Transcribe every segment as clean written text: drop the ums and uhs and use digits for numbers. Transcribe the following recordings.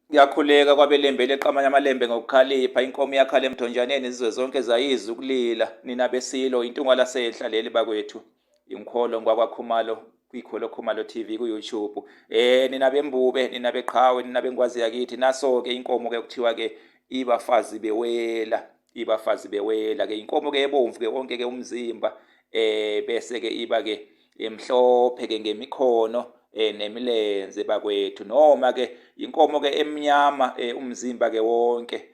Kuyakhuleka kwabelembe leqamanye amalembe ngokukhalipha, inkomo iyakhala emthonjaneni izizwe zonke zayizwa ukulila. Nina beSilo, intungwa lasehla leli bakwethu. Ingikholo ngwakwaKhumalo kwikholo Khumalo TV ku-YouTube. Nina bembube, nina beqhawe, nina bengwazi yakithi, naso-ke inkomo ke kuthiwa ke ibafazi bewela, ibafazi bewela ke inkomo ke ebomvu ke wonke ke umzimba bese ke iba ke emhlophe ke ngemikhono nemilenze bakwethu noma ke inkomo ke emnyama umzimba ke wonke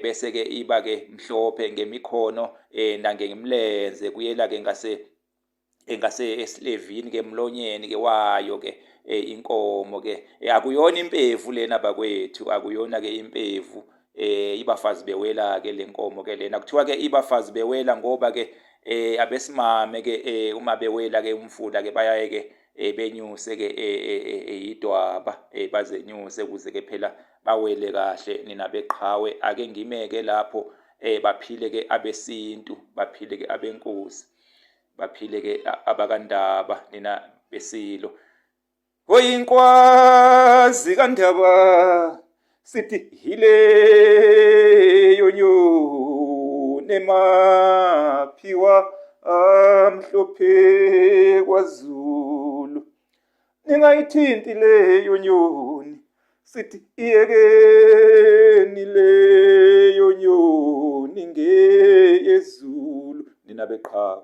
bese ke iba ke mhlophe ngemikhono nangemilenze kuyela ke ngase engase esilevini ke emlonyeni ke wayo ke inkomo ke akuyona impevu lena bakwethu akuyona ke impevu ibafazi bewela ke lenkomo ke lena kuthiwa ke ibafazi bewela ngoba ke abesimame ke uma bewela ke umfula ke bayaye ke benyuse ke idwaba bazenyuse ukuze ke phela bawele kahle nina beqhawe ake ngimeke lapho baphile ke abesintu baphile ke abenkosi baphile ke abakandaba nina besilo. Oyinkwazi kaNdaba sithi hileyo nyoni emaphiwa amhlophe kwaZulu ningayithinti leyo nyoni sithi iyekeni leyo nyoni ngeyezulu nina beqhawe.